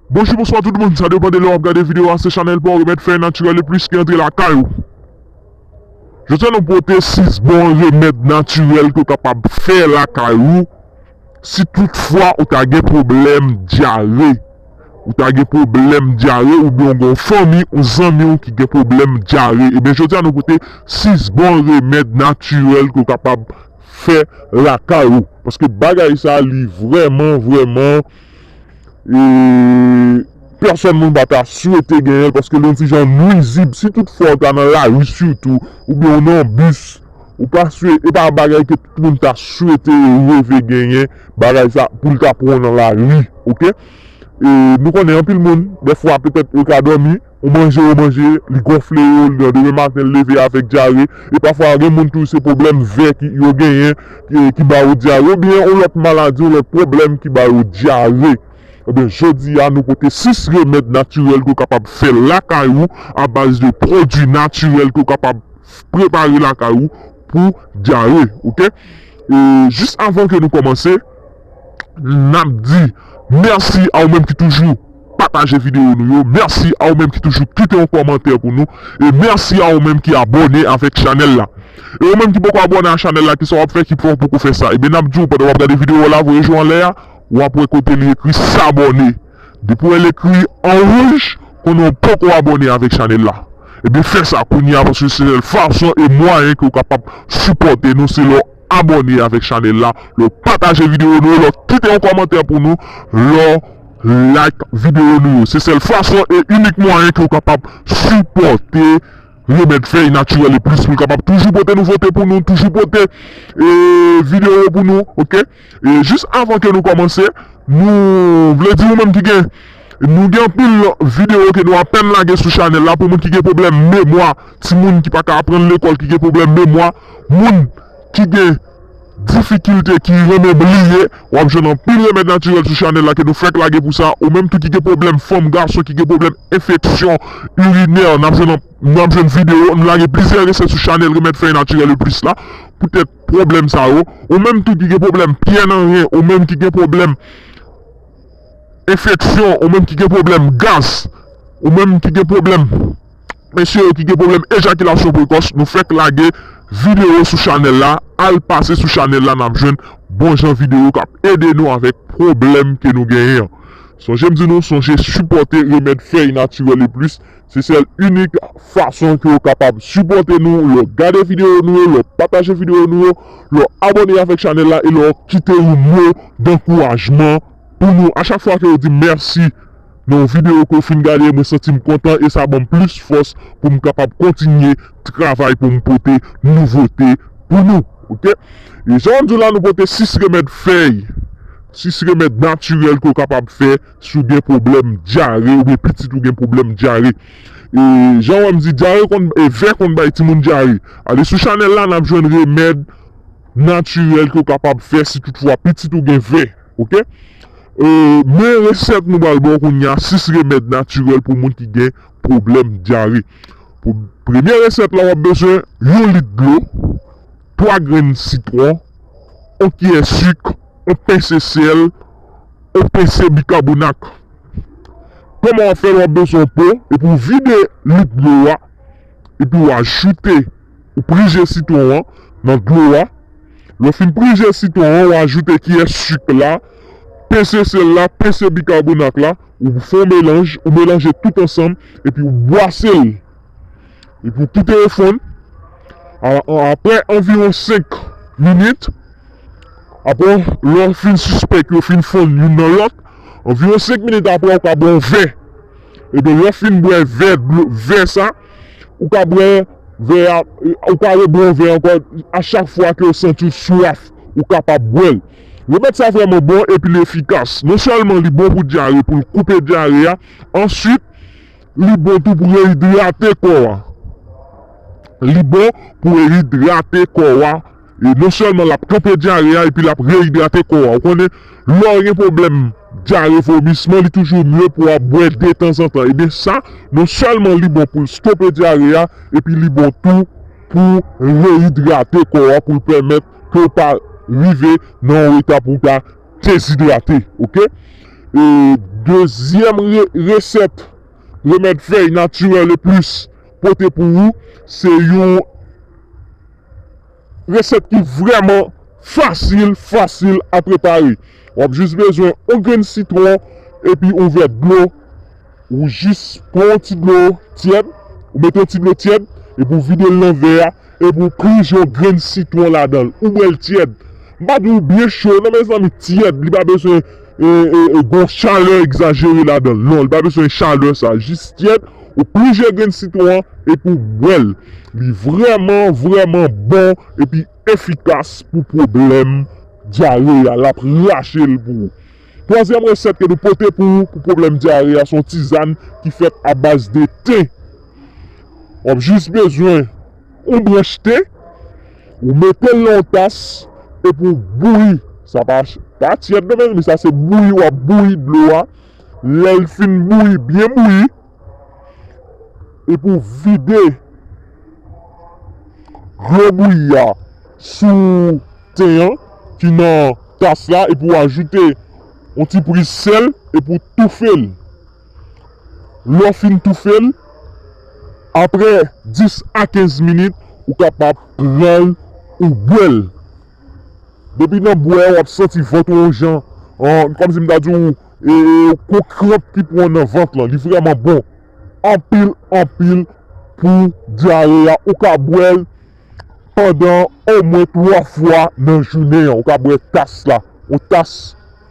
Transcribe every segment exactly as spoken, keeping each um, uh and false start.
Bonjou, bonswa tout moun, sa depann de lè w ap gade videyo a, se chanèl pa w Remèd Fèy Natirèl e Plis ki antre lakay ou. Jodi a nou pote sis bon remèd natirèl ke w kapab fè lakay ou si toutfwa ou ta gen pwoblèm dyare. Ou ta gen pwoblèm dyare oubyen w gen yon fanmi, yon zanmi w ki gen pwoblèm dyare. Ebyen jodi a nou pote sis bon remèd natirèl ke w kapab fè lakay ou. Paske bagay sa li vrèman, vrèman e pèsòn moun pa ta swete genyen l paske l yon ti jan nwizib. Si toutfwa w ta nan lari sitou, oubyen w nan bis, ou pa swete, e pa bagay ke tout moun ta swete reve genyen, bagay sa pou l ta pran w nan lari, oke? E nou konnen anpil moun, dèfwa petèt yo ka dòmi, ou manje, ou manje, li gonfle yo, nan demen maten l leve avèk dyare, e pafwa gen moun tou se pwoblèm vè ki yo genyen, ki, ki ba yo dyare, oubyen yon lòt maladi, yon lòt pwoblèm ki ba yo dyare. Ebyen, jodi a, nou pote sis remèd natirèl ke w kapab fè lakay ou, a baz de pwodui natirèl ke w kapab prepare lakay ou pou dyare, oke? E jis avan ke nou kòmanse, n ap di mèsi a ou menm ki toujou pataje videyo nou yo, mèsi a ou menm ki toujou kite yon kòmantè pou nou, e mèsi a ou menm ki abòne avèk chanèl la. E ou menm ki poko abòne a chanèl la, kisa w ap fè ki fè w poko fè sa? Ebyen, n ap di w pandan w ap gade videyo la, voye je w anlè a, w ap wè kote li ekri s'abonner. Depi w wè l ekri an wouj, konnen w poko abòne avèk chanèl la. Ebyen, fè sa kounye a, paske se sèl fason e mwayen ke w kapab sipòte nou, se lè w abòne avèk chanèl la, lè w pataje videyo nou yo, lè w kite yon kòmantè pou nou, lè w like videyo nou yo. Se sèl fason e inik mwayen ke w kapab sipòte Remèd Fèy Natirèl e Plis pou l kapab toujou pote nouvote pou nou, toujou pote e videyo pou nou, oke? E jis avan ke nou kòmanse, nou vle di ou menm ki gen, nou gen anpil videyo ke nou apèn lage sou chanèl la pou moun ki gen pwoblèm memwa, timoun ki pa ka aprann lekòl ki gen pwoblèm memwa, moun ki gen difikilte ki renmen bliye, w ap jwenn anpil remèd natirèl sou chanèl la ke nou fèk lage pou sa, ou menm tou ki gen pwoblèm fanm, gason ki gen pwoblèm enfeksyon irinè, n ap jwenn, n ap jwenn videyo, nou lage plizyè resèt sou chanèl Remèd Fèy Natirèl e Plis la, poutèt pwoblèm sa yo, ou menm tou ki gen pwoblèm pyè nan ren, ou menm ki gen pwoblèm enfeksyon, ou menm ki gen pwoblèm gaz, ou menm ki gen pwoblèm, mesye yo ki gen pwoblèm ejakilasyon prekòs, nou fèk lage videyo sou chanèl la, al pase sou chanèl la, n ap jwenn bon jan videyo k ap ede nou avèk pwoblèm ke nou genyen an. Sonje m di nou, sonje sipòte Remèd Fèy Natirèl e Plis, se sèl inik fason ke w kapab sipòte nou, lè w gade videyo nou yo, lè w pataje videyo nou yo, lè w abòne avèk chanèl la e lè w kite yon mo dankourajman pou nou. A chak fwa ke w di mèsi nan yon videyo ke w fin gade, mwen santi m kontan e sa ban m plis fòs pou m kapab kontinye travay pou m pote nouvote pou nou, oke? E jan w di w la, nou pote sis remèd fèy, sis remèd natirèl ke w kapab fè si w gen pwoblèm dyare oubyen pitit ou gen pwoblèm dyare. E jan w wè m di dyare konn, e vè konn bay timoun dyare. Ale sou chanèl la, n ap jwenn remèd natirèl ke w kapab fè si toutfwa pitit ou gen vè, oke? E, men resèt nou pral ba w kounye a, sis remèd natirèl pou moun ki gen pwoblèm dyare. Pou premye resèt la, w ap bezwen yon lit dlo, twa grenn sitwon, yon kiyè sik, yon pense sèl, yon pense bikabonat. Kòman w ap fè l? W ap bezwen yon po, epi w vide lit dlo a, epi w ajoute, ou prije sitwon an nan dlo a. Lè w fin prije sitwon an, w ajoute kiyè sik la, pense sèl la, pense bikabonat la, ou fè yon melanj, ou melanje tout ansanm, epi w bwase l. Epi w kite yo fonn. A, a, apre anviwon senk minit, apre lè w fin sispèk yo fin fonn youn nan lòt, anviwon senk minit apre, ou ka bwè yon vè. Ebyen, lè w fin bwè vè dlo, vè sa, ou ka bwè vè a, ou ka rebwè yon vè ankò a chak fwa ke w santi w swaf, ou kapab bwè l. Remèd sa vrèman bon epi l efikas. Non sèlman li bon pou dyare, pou l koupe dyare a, answit, li bon tou pou reyidrate kò a. Li bon pou reyidrate kò a. E non sèlman l ap kanpe dyare a, epi l ap reyidrate kò a. Ou konnen, lè w gen pwoblèm dyare, vomisman, li toujou mye pou w ap bwè detanzantan. Ebyen sa, non sèlman li bon pou l stope dyare a, epi li bon tou pou reyidrate kò a, pou l pèmèt ke w pa rive nan yon eta pou w ta dezidrate, oke? E dezyèm re- resèt Remèd Fèy Natirèl e Plis pote pou ou, se yon resèt ki vrèman fasil, fasil a prepare. W ap jis bezwen yon grenn sitwon epi yon vè dlo. Ou jis pran yon ti dlo tyèd, ou mete yon ti dlo tyèd, epi w vide l nan vè a, epi w plonje yon grenn sitwon ladan l. Ou bwè l tyèd. M pa di w byen cho, non, mezanmi, tyèd. Li pa bezwen e, e, e, gon chalè egzajere ladan l. Non, li pa bezwen chalè sa. Jis tyèd, ou plonje grenn sitwon an, epi w bwè l. Li vrèman, vrèman bon, epi efikas pou pwoblèm dyare a. L ap rache l pou ou. Twazyèm resèt ke nou pote pou ou pou pwoblèm dyare a, se yon tizàn ki fèt a baz de te. W ap jis bezwen yon branch te, ou mete l nan yon tas, epi w bouyi. Sa pa, pa tyèd non, mezanmi, sa se bouyi, w ap bouyi dlo a. Lè l fin bouyi, byen bouyi, epi w vide dlo bouyi a sou te an ki nan tas la, epi w ajoute yon ti priz sèl, epi w toufe l. Lè w fin toufe l, apre dis a kenz minit, ou kapab pran l, ou bwè l. Depi nan bwè, w ap santi vant ou yon jan, an, kòmsi m ta di w, e, e, gon kranp ki pran w nan vant lan. Li vrèman bon. Anpil, anpil pou dyare a. Ou ka bwè l pandan omwen twa fwa nan jounen an. Ou ka bwè tas la. Yon tas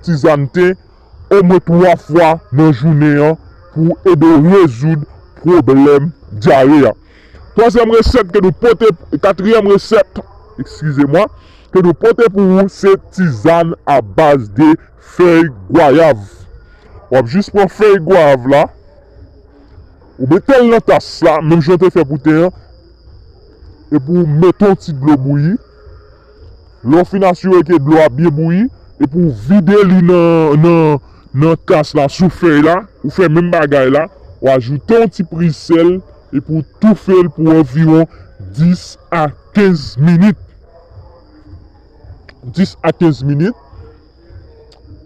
tizàn te, omwen twa fwa nan jounen an pou ede w rezoud pwoblèm dyare a. Twazyèm resèt ke nou pote, katriyèm resèt, eskize mwa, ke nou pote pou ou, se tizàn a baz de fèy gwayav. W ap jis pran fèy gwayav la, ou mete l nan tas la, menm jan w te fè pou te an, epi w mete yon ti dlo bouyi. Lè w fin asire ke dlo a byen bouyi, epi w vide li nan, nan, nan tas la sou fèy la, ou fè menm bagay la, ou ajoute yon ti priz sèl, epi w toufe l pou anviwon dis a kenz minit. Dis a kenz minit.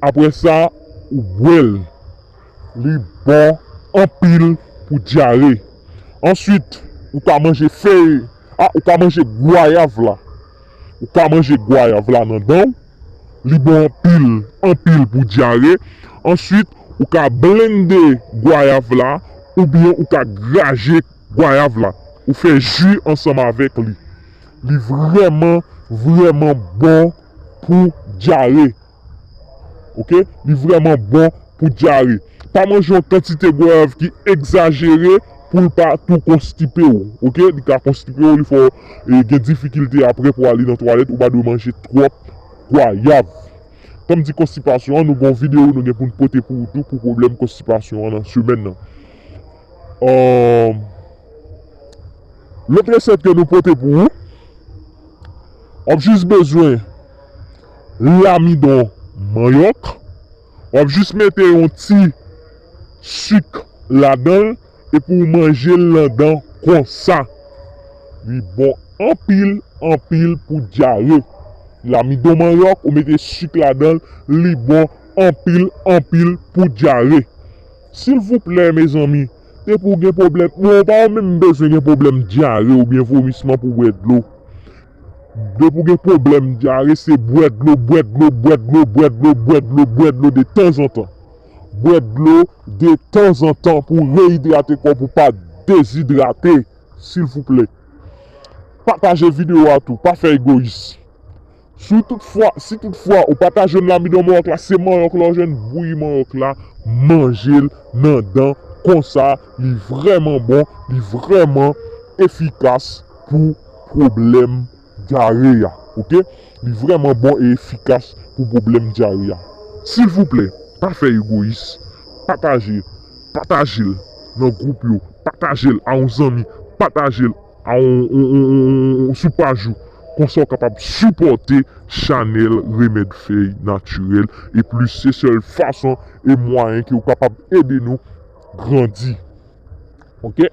Apre sa, ou bwè l. Li bon anpil pou dyare. Answit, ou ka manje fèy, a, ou ka manje gwayav la. Ou ka manje gwayav la nan dan w. Li bon anpil, anpil pou dyare. Answit, ou ka blende gwayav la, oubyen ou ka graje gwayav la. Ou fè ji ansanm avèk li. Li vrèman, vrèman bon pou dyare. Oke? Li vrèman bon pou dyare. Pa manje yon kantite gwayav ki egzajere pou l pa tou konstipe w. Oke? Li ka konstipe w, li fè w, e, gen difikilte apre pou ale nan twalèt, ou pa dwe manje twòp gwayav. Tan m di konstipasyon an, nou gen yon videyo nou gen pou n pote pou ou tou pou pwoblèm konstipasyon an nan semèn nan. Ahn, lòt resèt ke nou pote pou ou, w ap jis bezwen lamidon manyòk. W ap jis mete yon ti sik ladan l epi w manje l nan dan konsa. Li bon anpil, anpil pou dyare. Lamidon manyòk, ou mete sik ladan l, li bon anpil, anpil pou dyare. Silvouplè, mezanmi, depi w gen pwoblèm, bon, pa w menm bezwen gen pwoblèm dyare oubyen vomisman pou w bwè dlo. Depi w gen pwoblèm dyare, se bwè dlo, bwè dlo, bwè dlo, bwè dlo, bwè dlo, bwè dlo de tanzantan. Bwè dlo de tanzantan pou reyidrate kò w, pou w pa dezidrate, silvouplè. Pataje videyo a tou, pa fè egoyis. Si toutfwa, si toutfwa ou pa ta jwenn lamidon manyòk la, se manyòk la w jwenn, bouyi manyòk la, manje l nan dan konsa, li vrèman bon, li vrèman efikas pou pwoblèm dyare a, oke? Li vrèman bon e efikas pou pwoblèm dyare a. Silvouplè, pa fè egoyis. Pataje, pataje l nan gwoup yo, pataje l a yon zanmi, pataje l a yon, yon, yon, yon, yon, sou paj ou. Konsa w kapab sipòte chanèl Remèd Fèy Natirèl e Plis. Se sèl fason e mwayen ke w kapab ede nou grandi. Oke?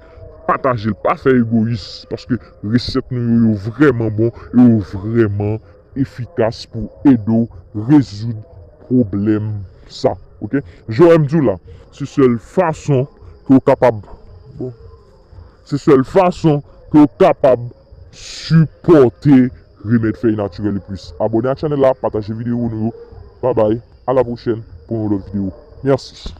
Pataje l, pa fè egoyis, paske resèt nou yo, yo vrèman bon e yo vrèman efikas pou ede w rezoud pwoblèm sa. Ok? Jan m di w la, se sèl fason ke w kapab, bon, se sèl fason ke w kapab sipòte remèd fèy natirèl yo plis. Abòne ak chanèl la, pataje videyo nou yo. Babay, a la pwochèn pou yon lòt videyo. Mèsi.